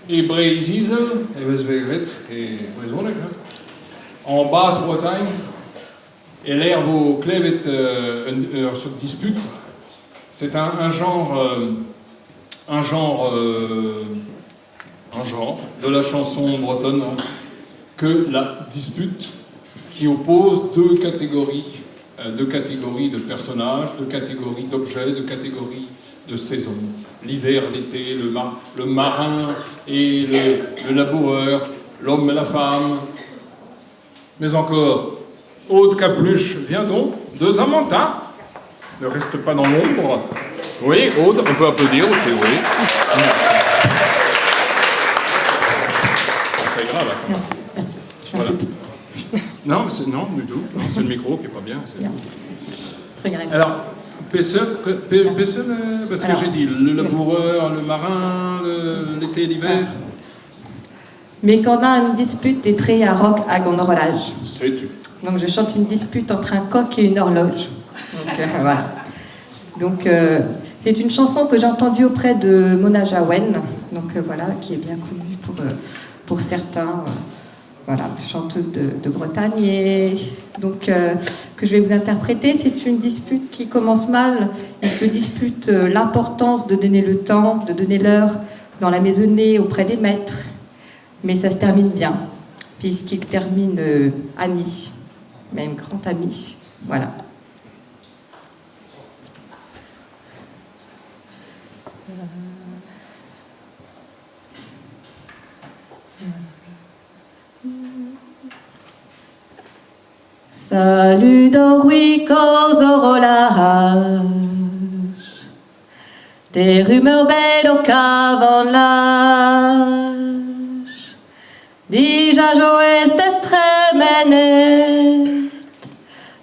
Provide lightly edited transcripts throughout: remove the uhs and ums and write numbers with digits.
E Breizh-Izel e vez graet e brezhoneg, hein. En Basse-Bretagne e-lec'h vo klevet ur seurt disput. C'est un genre, un genre, un genre de la chanson bretonne que la dispute qui oppose deux catégories, deux catégories de personnages, deux catégories d'objets, deux catégories de saisons. L'hiver, l'été, le, mar le marin et le, le laboureur, l'homme et la femme. Mais encore, Aude Capluche, viens donc, de Samantha. Ne reste pas dans l'ombre. Oui, Aude, on peut applaudir aussi, oui. Ça ira là. Non, merci. Je suis Voilà. un peu petite. Non, mais c'est- non, du tout. Non, c'est le micro qui est pas bien. c'est Bien. tout. Très grave. Alors, peseurt, peseurt, parce que Alors, j'ai dit le laboureur, le marin, l'été, l'hiver. Mais quand on a une dispute des traits à roc hag an horloge. Sais-tu. Donc je chante une dispute entre un coq et une horloge. Donc voilà. Donc c'est une chanson que j'ai entendue auprès de Mona Jaouen, donc voilà, qui est bien connue pour certains, voilà, chanteuse de Bretagne, et donc que je vais vous interpréter. C'est une dispute qui commence mal. Il se dispute l'importance de donner le temps, de donner l'heure dans la maisonnée auprès des maîtres. Mais ça se termine bien, puisqu'il termine ami, même grand ami. Voilà. Salut d'Orui koz horolaj, Des rumeurs belles au cavanlaj. Dija joest estremenet,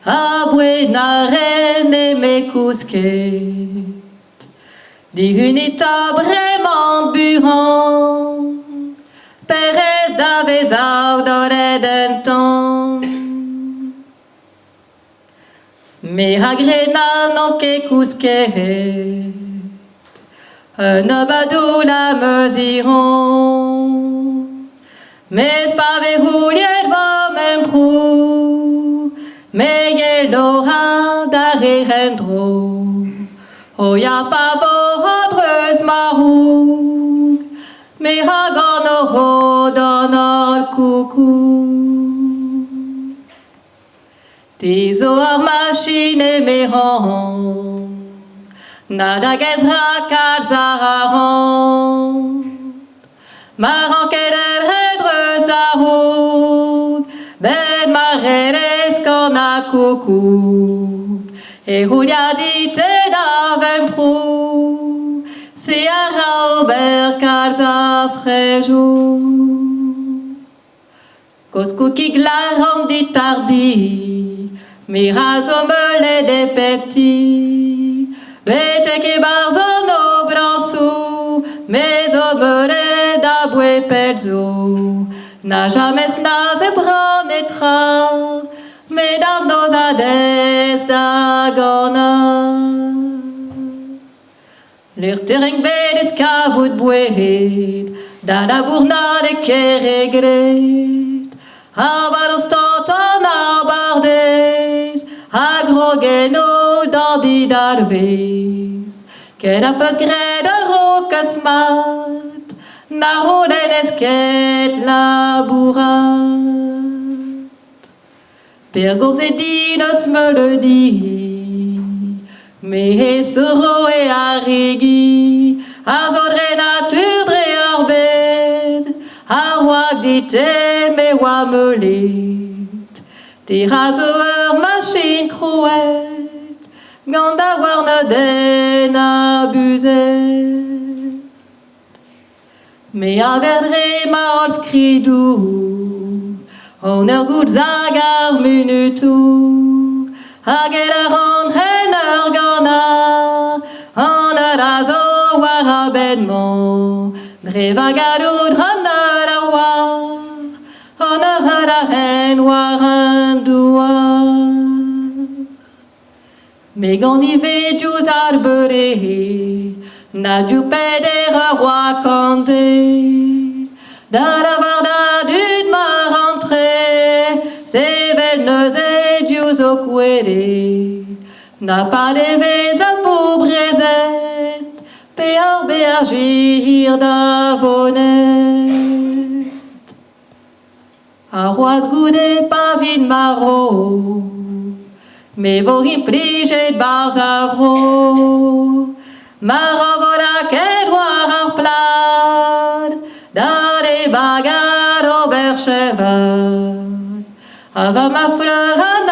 Ha buena rene me kousket. Dihunit ha bremañ buan, Perez da vezañ dorret un tamm. Me a grenan n'on ket kousket, Un obadoul am eus hiron. Mes pa vez houliet va memprou, Me yelo ra d'ar re en-dro. O ya pa vo a-dreuz ma roug, Me ra gant o rod an holl koukoug. Te zo ur machin eme-ran, Na da ra kalz ar arc'hant. Ma ranket el redreuz da raok, Bet ma relez gant ar koukoug, E c'houlia dit-te da vemprou, Se a ra ober kalz a frejoù. Kozh koukig lâran dit tardi, Me ra zo meulet e pep ti. Betek e-barzh an obrañsoù, Me zo meulet aboe pell zo. Na james na zebran netra, Met ar noz a dez da ganañ. Luc'htering bet ez kavout boued, da labournat e kêr e gred. Ar stant an abardez, a grog eno d'an didalvez. Ken a peus graet a-raok mat, na c'houlennez ket labourat. Pergomzet din eus meuleudi, me he soro e arregi, a zo dre natur dre ar bed, ar oak dit-te me oa meulet. Te ra zo ur machin krouet, gant daouarn den abuzet. Me a ver dre ma holl skridoù En ur goulz hag ar munutoù Hag el a ran en ur ganañ An eur a zo war ar bed-mañ Dre va galloud an eur a oar An eur a ren war an douar Me gan ivez diouzh ar beure, na diouzh peder eur oa kant deiz. Da lavar da dud ma rentre, sevel neuze diouzh ho kwele. Na pa devez la boubrezet, pe ar beajir da vonet. Ar c'hoazh goude pa vin marv, me vo implijet 'barzh ar vro. Mar vo lakaet war ar plad, da bagad ober cheval. Ha va ma fleur an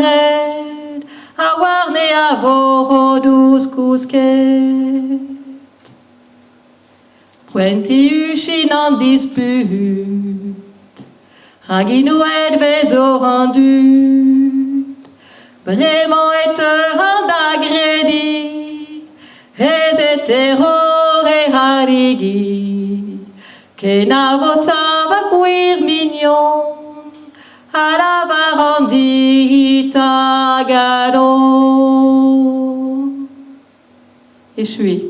red, ha warne a vo dous kousket. Poent eo huchiñ an disput, rak inouet vezo an dud. Bremañ e teuran da grediñ ez eo terror e harigi. Kenavo 'ta va gwir mignon, a lavaran dit a galon. Echuiñ.